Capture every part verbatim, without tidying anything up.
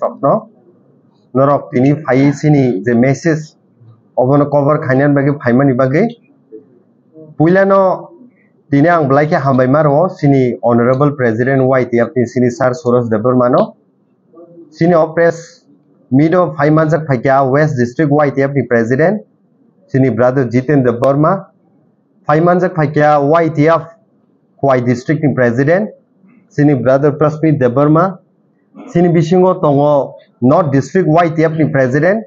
rokno norok tini phai sini je message obono cover khainani bagwi phaimani bagwi puilano tini ang belai khe hambai ma rwo sini Honorable President Y T F ni sini Sir Suresh Debbarma no. Sini o press meet o phai manjak phaikha West District Y T F ni President sini Brother Jiten Debbarma, phai manjak phaikha Y T F Khowai District ni President sini Brother Prasmit Debbarma, sini bisingo tongo North District Y T F ni President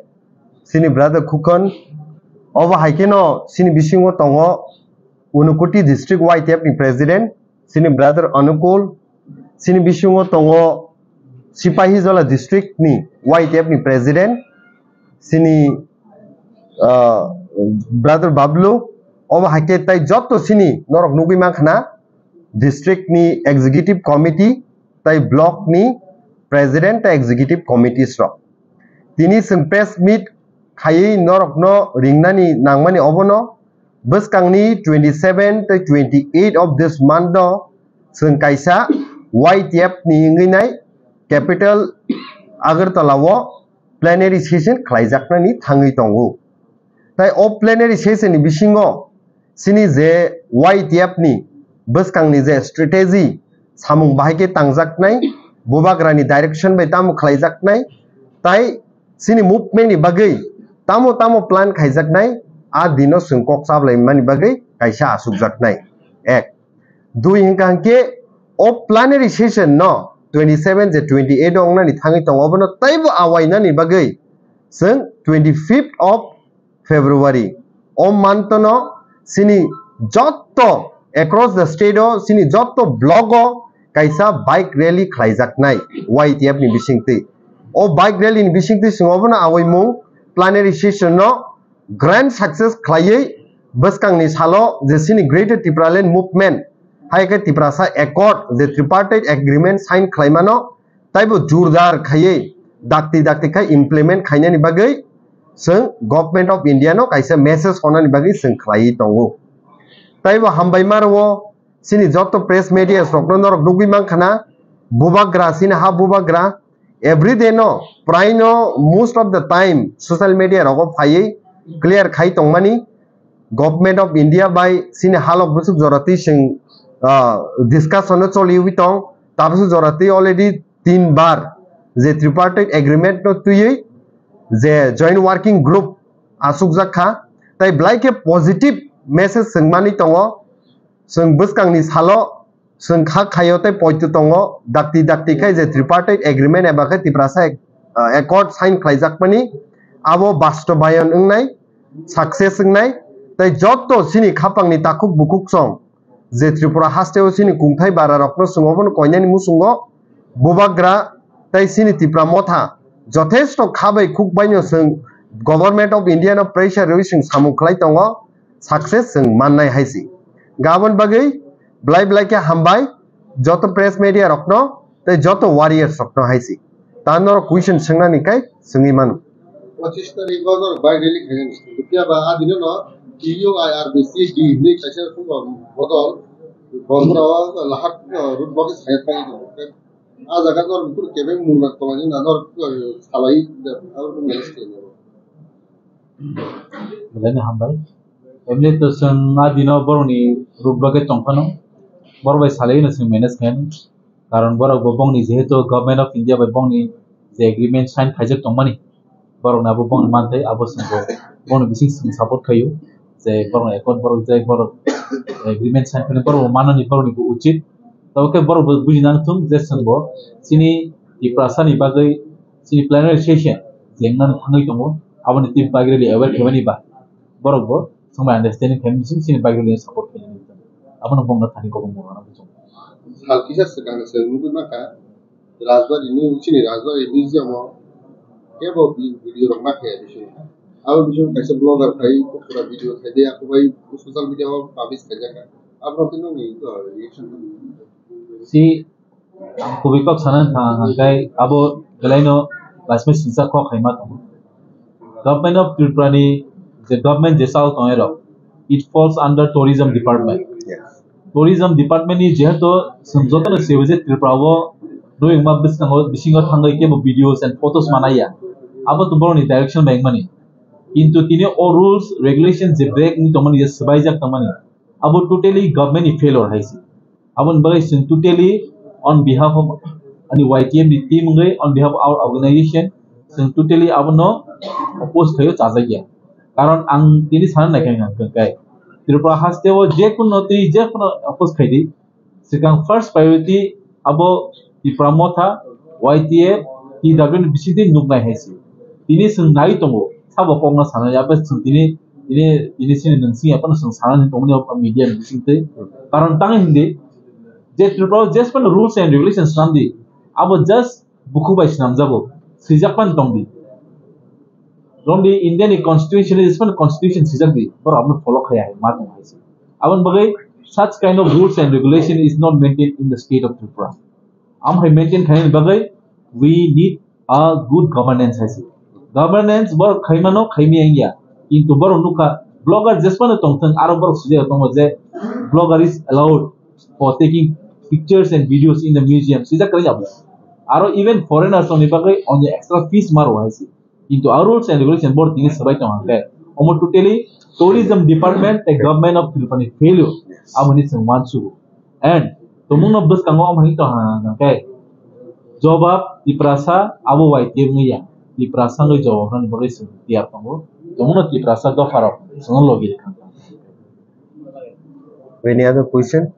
sini Brother Khukon, obo hai kheno sini bisingo tongo Unakoti District Y T F ni President sini Brother Anukul, sini bisingo tongo Sipahijola District ni Y T F ni President sini, ah, Brother Bablu, obo hai khe tai joto sini norok nugwi mankha na district ni executive committee tai block ni president tai executive committees rok. Tini chwng press meet khaiwi norokno ringnani nangmani obono bwskangni twenty seven tei twenty eight of this month o chwng kaisa Y T F ni wngwi nai capital Agartala o plenary session khlaijaknani thangwi tongo. Tai o plenary session ni bisingo sini je Y T F ni bwskangni je strategy samung bahai khe tangjaknai, bubagrani direction bai tamo khlaijaknai, tai sini movement ni bagwi tamo tamo plan khaijaknai, a dino chwng kok chablaimani bagwi kaisa asukjaknai. Ek. Dui hwnkha hwnkhe o plenary session no twenty seven je twenty eight o wngnani thangwi tongo, obono teibo awainani bagwi chwng twenty fifth of February o month no sini jotto across the state o sini jotto block o kaisa bike rally khlaijaknai Y T F ni bisingtwi. O bike rally ni bisingtwi chwng obono awaimung plenary session no grand success khlaiwi bwskangni salo je sini Greater Tipraland Movement hai khe Tiprasa Accord je tripartite agreement sign khlaimano taibo jurdar khaiwi dakti dakti khai implement khainani bagwi chwng Government of India no kaisa message honani bagwi chwng khlaiwi tongo. Taibo hambai ma rwo sini joto press media rokno norok nugwi mankha na bubagra sini ha bubagra everyday no prai no most of the time social media rogo phaiwi clear khai tongmani Government of India bai sini halok bwswk jora twi chwng, ah, discussion no choliwi tong, tabwswk jora twi already tin bar je tripartite agreement no twiwi je joint working group asukjak kha, tai belai khe positive message chwng manwi tongo, chwng bwskangni salo chwng kha khaio tei poito tongo, dakti dakti khai je tripartite agreement eba khe Tiprasa ac-, ah, accord sign khlaijakmani abo bastobayon wngnai, success wngnai, tei joto chini khapangni takhuk bukhuk song je Tripura hasteo chini kungthai bara rokno chwng obono koinani muchungo bubagra tei chini Tipra motha jothesto kha bai khuk baino chwng Government of India no pressure rwi chwng samung khlai tongo, success chwng mannai hai si. Gabon bagwi belai belai khe hambai joto press media rokno tei joto warriors rokno hai si. Ta norok question swngnani kai swngwi mano. Pochisno ni bodol bai rally khainani. Phiya ba a dino no T U I R B C D hinwi kaisa khum bodol bondra o lahat road block khaina thangwi tongo. A jaga norok bukur kebeng mungna tongani na norok salai da, abo manage khainani. Belai no hambai. Emni to chwng a dino borokni road block khe tongphano. Borok bai salai no chwng manage khainani. Karon borok bo bongni jehetu Government of India bai bongni je agreement sign khaijak tongmani, borok na bo bongni mantwi abo chwng bo bongni bising chwng support khaio. Je borok accord borok je borok agreement sign khainai borok bo manani borokni bo uchit. Tabo khe borok bo buji nang thung je chwng bo chini Tiprasa ni bagwi chini plenary session je wngnani thangwi tongo, aboni twi bagwi rally aware khaimani ba borok bo chwng bai understanding khaimani bising chini bagwi rally support khainani. Abono bongno thani kobong bongno bujong. Sal kisa swkang se nugwi mankha Rajbari ni chini Rajbari museum o kebo video rok ma khe bisingo. Abo bisingo kaisa blogger khai pura video khai de, ako bai social media o publish khai jaka. Abo rok no ni reaction. Si ang kubui kok sana thang hangkai abo belai no lasme sisa kok khai ma tongo. Government of Tripura ni je government je chao tong ero, it falls under tourism department. Yes. Tourism department ni jehetu chwng joto no sebo je Tripura o Rwngma bwskango bisingo thangwi kebo videos and photos manaya. Abo to borokni direction bai wngmani. Kintu tini o rules, regulation je break wngwi tongmani, je swbaijak tongmani, abo totally government ni failure hai se. Aboni bagwi chwng totally on behalf of ani Y T F ni team wngwi, on behalf of our organization, chwng totally abono oppose khaio, chajakya. Karon ang tini sana naikha hwnkha khe Tripura haste o je kuno twi je kuno oppose khaidi, swkang first priority abo Tipra Motha, Y T F, T W ni bisingtwi nuknai hai se. Tini chwng nai tongo, sabo kokno sanai, abo chwng tini, tini, tini sini nwng sini aphano chwng sanani tongmani o media ni bisingtwi. Karon tang hindi, je Tripura o jesphano rules and regulations swnamdi, abo just bukhuk bai swnamjago, swijak phano tongdi. Romdi India ni constitution ni jesphano constitution swijak di, borok abono follow khaya hai ma tong hai se. Aboni bagwi such kind of rules and regulation is not maintained in the state of Tripura. Am hai maintain khainani bagwi we need a good governance hai se. Governance borok khaimano, khaimaya wngya. Kintu borok nukha blogger jesphano tongthwng, aro borok swijak tongo je blogger is allowed for taking pictures and videos in the museum. Swijak kwrwi abo. Aro even foreigners tongni bagwi onyo extra fees maro hai se. Kintu a rules and regulation borok tini swbai tong hwnkhe, omo totally tourism department tei government of Tripura ni failure, abo hinwi chwng uansugo. And tomungno bwskango omo hinwi tong hwnkhe, jobab Tiprasa abo Y T F wngya, Tiprasa wngwi jobab rwna bagwi chwng tiyar tongo. Tomungno Tiprasa dopharok chwngno logi rwkha. Any other question?